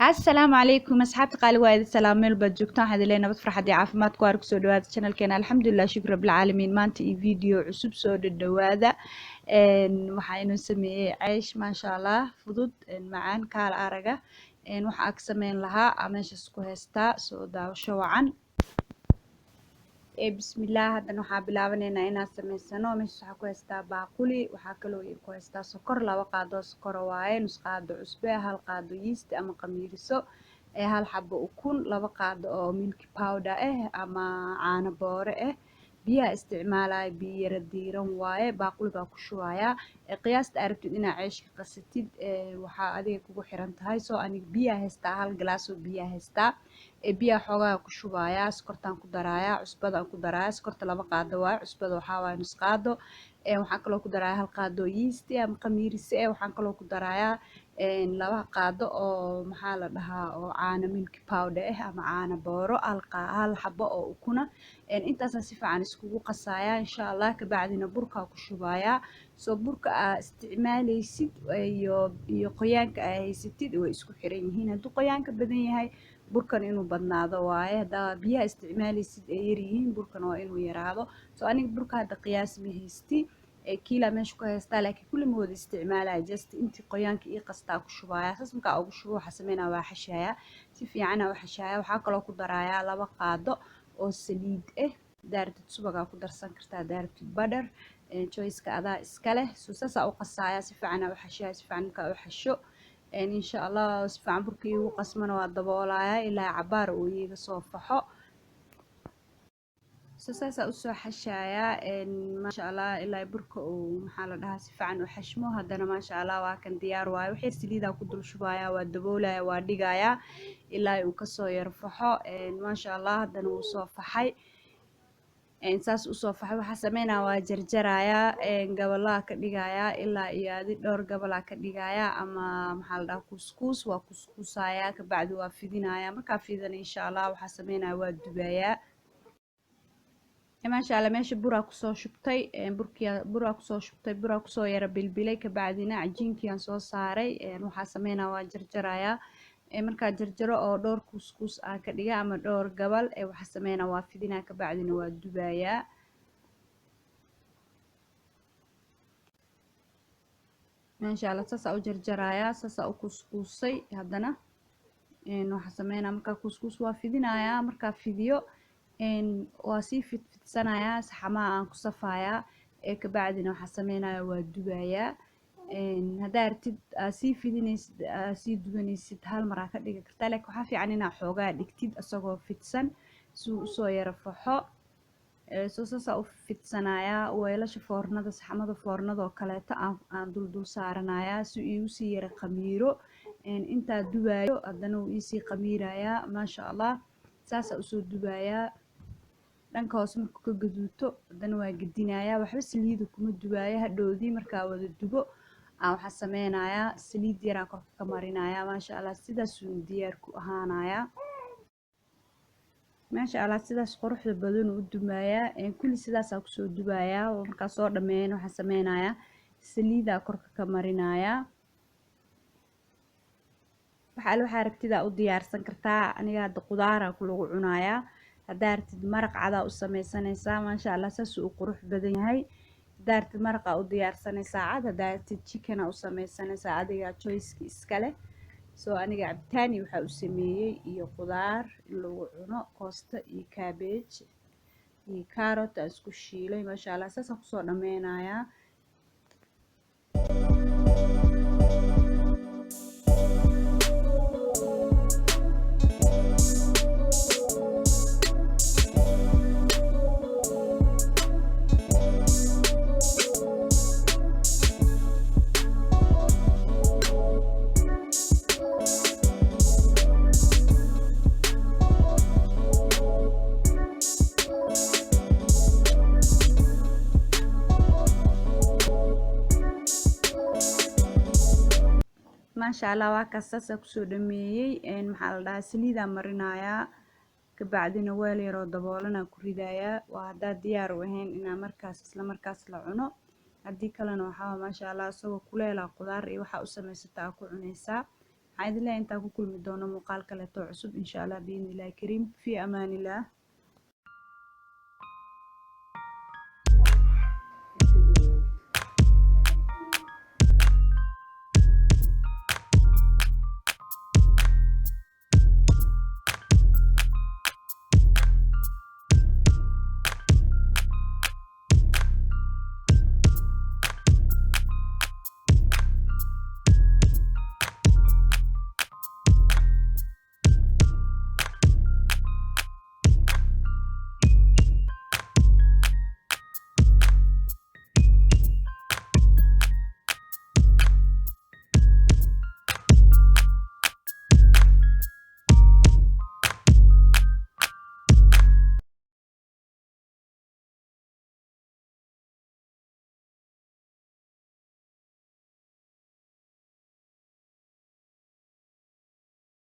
Asalaamu calaykum asxaabta qaali, waa idin salaam meel baad joogtaan. Waxaan idin leeyahay nabad, farxad iyo caafimaad ku waar. Kusoo dhawaada channelkeena. Alxamdulilah, shukr rabbil caalamiin. Maanta iyo video cusub, soo dhadhawaada. Waxaa inoo sameeyey ceesh, maasha Allah, fudud, macaan, kaala araga. Waxa ag sameyn lahaa meeshaas ku haystaa. Soo daawasho wacan. Bismillaah. Haddana waxaa bilaabaneynaa inaan sameysano. Meeshaas waxaa ku haystaa baaquli. Waxaa kaloo ku haystaa sokor, 2 qaado sokor waaye, nus qaado cusbe, 1 qaado yeast ama qamiiriso, 1 xabo ukun, 2 qaado oo milk powder ah ama caano boore ah. Biyaha isticmaalaya biyo yara diiran waaye. Baaquligaa ku shubayaa. Qiyaasta aad rabtid inaad ceeshka qasatid waxaa adiga kugu xiran tahay. Soo aniga biyaha haystaa, 1 galaas oo biyaha haystaa. Biyaha xoogaa ku shubayaa, sokortaan ku darayaa, cusbadaan ku darayaa. Sokorta 2 qaado waaye, cusbada waxaa waaye nus qaado. Waxaan kaloo ku darayaa 1 qaado yeast ama qamiirise. Waxaan kaloo ku darayaa 2 qaado oo, maxaa la dhahaa, oo caano milk powder ah ama caano booro, 1 xabo oo ukuna. Intaasaan si fiican iskugu qasayaa, insha Allah. Kabacdina burkaa ku shubayaa. Soo burka aa isticmaaleysid iyo qoyaanka aa haysatid way isku xiran yihiin. Hadduu qoyaanka badan yahay, burkan inuu badnaado waaye. Haddaa biyaha isticmaaleysid ay yaryihiin, burkan waa inuu yaraado. So aniga burka hadda qiyaas ma haysti, kiila meesha ku haystaa, laakiin kulli ma wada isticmaalaya. Just intii qoyaanka ii qastaa ku shubaya. Saas markaa ugu shubo, waxaa sameynaya waa xashaaya, si fiicana u xashaaya. Waxaa kaloo ku darayaa 2 qaado oo saliid ah. Haddaa rabtid subagaa ku darsan kartaa, haddaa rabtid butter, choiceka adaa iska leh. So saasaa u qasaaya, si fiicana u xashaaya. Si fiican markaa u xasho, insha Allah, si fiican burka iigu qasmana, waa daboolaya ilaa cabaar uu iiga soo faxo. So saasaa usoo xashayaa, maasha Allah, ilaa burka uu, maxaa la dhahaa, si fiican u xashmo. Haddana, maasha Allah, waa kan, diyaar waaye. Wax yar saliidaa ku dul shubayaa, waa daboolaya, waa dhigayaa ilaa uu kasoo yar faxo. Maasha Allah, haddana wuu soo faxay. Saas usoo faxay, waxaa sameynaya waa jarjarayaa, gabalaha ka dhigayaa, ilaa iyo adi dhowr gabalaa ka dhigayaa, ama maxaa la dhahaa, kuuskuus. Waa kuuskuusayaa, kabacdi waa fidinayaa. Markaa fidana, insha Allah, waxaa sameynaya waa dubayaa. Maasha Allah, meesha buraa kusoo shubtay, burkiya buraa kusoo shubtay, buraa kusoo yara bilbilay. Kabacdina cajiinkiiyaan soo saaray. Waxaa sameynaya waa jarjarayaa. Markaa jarjaro oo dhowr kuuskuus aan ka dhiga ama dhowr gabal, waxaa sameynaya waa fidinaya, kabacdina waa dubayaa. Maasha Allah, saasaa u jarjarayaa, saasaa u kuuskuusay. Haddana waxaa sameynaya markaa kuuskuus waa fidinayaa. Markaa fidiyo, waa sii fidfidsanayaa, saxamaha aan ku safayaa. Kabacdina waxaa sameynaya waa dubayaa. Haddaa artid aa sii fidinaysid, aa sii dubanaysid, hal mar aa ka dhigi kartaa, laakiin waxaa fiican inaa xoogaa dhigtid isagoo fidsan si uu usoo yara faxo. Soo saasaa u fidsanayaa. Weelasha foornada, saxamada foornada oo kaleeto aan dul dul saaranayaa si iigu sii yara khamiiro. Intaa dubaayo, haddana wuu iisii khamiirayaa. Maasha Allah, saasaa usoo dubayaa. Dhanka hoose markuu ka gaduuto, haddana waa gedinayaa. Waxba saliida kuma dubaayo. Hadhowdii markaa wada dubo aan waxaa sameynayaa saliid yaraan korka ka marinayaa. Maasha Allah, sidaasuu diyaar ku ahaanayaa. Maasha Allah, sidaas quruxda badan uu u dumayaa. Kulli sidaasaa kusoo dubayaa. Markaa soo dhameeyana, waxaa sameynayaa saliidaa korka ka marinayaa. Waxa alle waxaa rabtidaa u diyaarsan kartaa. Aniga hadda qudaaraa ku lagu cunayaa. Haddaa rabtid maraq cadaa u sameysanaysaa. Maasha Allah, saasuu u qurux badan yahay. Haddaa rabtid maraqaa u diyaarsanaysaa cad, haddaa rabtid chicken aa u sameysanaysaa, adigaa choiceki iska leh. Soo aniga cabitaani waxaa u sameeyey iyo qudaar in lagu cuno, koosta iyo cabbage iyo carrot aan isku shiilay. Maasha Allah, saasaan kusoo dhameynayaa. Maasha Allah, waa kaas, saasaa kusoo dhameeyey. Maxaa la dhahaa, saliidaa marinayaa, kabacdina weel yaroo daboolanaa ku ridayaa. Waa haddaad diyaar u ahayn inaa markaas isla markaas la cuno. Haddii kalena waxaa, maasha Allah, isagoo kuleelaa qudaar iyo waxaa u samaysataa ku cunaysaa. Waxaan idin leeyahay intaan ku kulmi doono muuqaal kaleeto cusub, insha Allah, biidni Illahi kariim. Fi amaanillah.